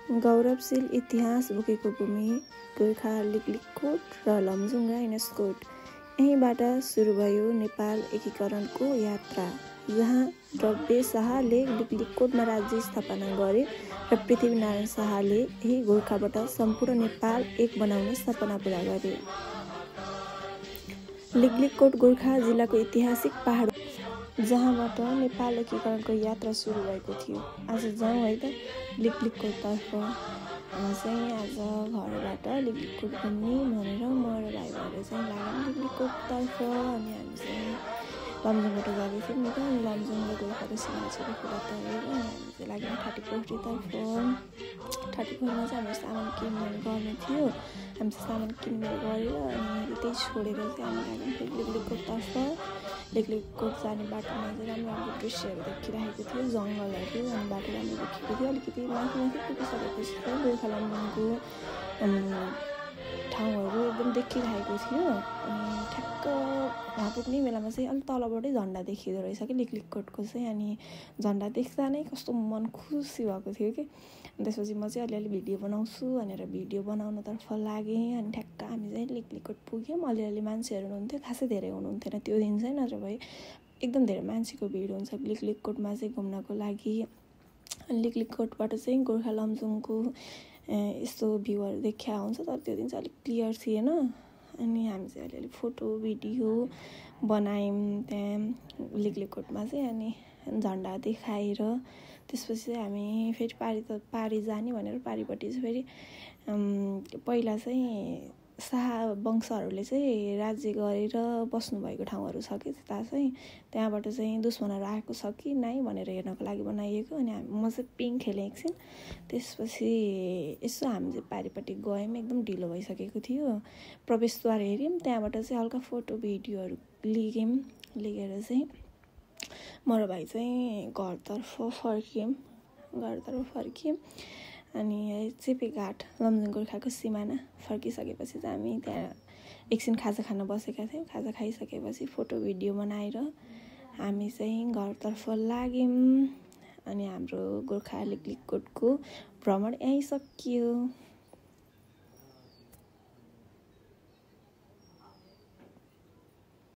गौरवशील इतिहास बोकेको भूमि गोर्खा लिगलिगकोट र लमजुङ राइनस्कोट। यहीँबाट सुरु भयो नेपाल एकीकरणको यात्रा, जहाँ द्रव्य शाहले लिगलिगकोटमा राज्य स्थापना गरे र पृथ्वीनारायण शाहले यही गोर्खाबाट सम्पूर्ण नेपाल एक बनाउने सपना पुरा गरे। लिगलिगकोट गोर्खा जिल्लाको ऐतिहासिक पहाड जहाँबाट नेपाल एकीकरणको यात्रा सुरु भएको थियो। आज जाउँ है त लिगलिगकोटतर्फ। हामी चाहिँ आज घरबाट लिगलिगकोट घुम्ने भनेर म र भाइ भएर चाहिँ लाग्यौँ लिगलिगकोटतर्फ। अनि हामी चाहिँ लमजुङबाट गएको थियौँ नि त। अनि लमजुङ र गोर्खाको सीमा कुरा तरेर हामी चाहिँ लाग्यौँ ठाटीपोखरीतर्फ। ठाटीपोखरीमा चाहिँ हाम्रो सामान किनमेल गर्नु थियो। हामी चाहिँ सामान किनमेल गरेर अनि त्यही छोडेर चाहिँ हामी लाग्यौँ फेरि लिगलिगकोटतर्फ। लिगलिगकोट जाने बाटोमा चाहिँ राम्रो राम्रो दृश्यहरू देखिरहेको थियो, जङ्गलहरू। अनि बाटो राम्रो देखिएको थियो। अलिकति माथि पुगिसकेपछि चाहिँ गोर्खा लमजुङको ठाउँहरू एकदम देखिरहेको थियो। अनि ठ्याक्क वहाँ पुग्ने बेलामा चाहिँ अलिक तलबाटै झन्डा देखिँदो रहेछ कि लिगलिगकोटको चाहिँ। अनि झन्डा देख्दा नै कस्तो मन खुसी भएको थियो कि। त्यसपछि म चाहिँ अलिअलि भिडियो बनाउँछु भनेर भिडियो बनाउनतर्फ लागेँ। अनि ठ्याक्क हामी चाहिँ लिगलिगकोट पुग्यौँ। अलिअलि मान्छेहरू हुनुहुन्थ्यो, खासै धेरै हुनुहुन्थेन त्यो दिन चाहिँ, नत्र भए एकदम धेरै मान्छेको भिड हुन्छ लिगलिगकोटमा चाहिँ घुम्नको लागि। लिगलिगकोटबाट चाहिँ गोर्खा लमजुङको यस्तो भ्यूहरू देखिया हुन्छ, तर त्यो दिन चाहिँ अलिक क्लियर थिएन। अनि हामी चाहिँ अलिअलि फोटो भिडियो बनायौँ त्यहाँ लिगलिगकोटमा चाहिँ। अनि झन्डा देखाएर त्यसपछि चाहिँ हामी फेरि पारी जाने भनेर पारिपट्टि चाहिँ फेरि पहिला चाहिँ शाह वंशहरूले चाहिँ राज्य गरेर बस्नुभएको ठाउँहरू छ कि त्यता चाहिँ, त्यहाँबाट चाहिँ दुश्मनहरू आएको छ कि नाइ भनेर हेर्नको लागि बनाइएको। अनि म चाहिँ पिङ खेलेँ एकछिन। त्यसपछि यसो हामी चाहिँ पारिपट्टि गयौँ, एकदम ढिलो भइसकेको थियो। प्रवेशद्वार हेऱ्यौँ, त्यहाँबाट चाहिँ हल्का फोटो भिडियोहरू लिएर चाहिँ म र भाइ चाहिँ घरतर्फ फर्क्यौँ। अनि चेपेघाट लमजुङ गोर्खाको सिमाना फर्किसकेपछि चाहिँ हामी त्यहाँ एकछिन खाजा खान बसेका थियौँ। खाजा खाइसकेपछि फोटो भिडियो बनाएर हामी चाहिँ घरतर्फ लाग्यौँ। अनि हाम्रो गोर्खा लिगलिगकोटको भ्रमण यहीँ सकियो।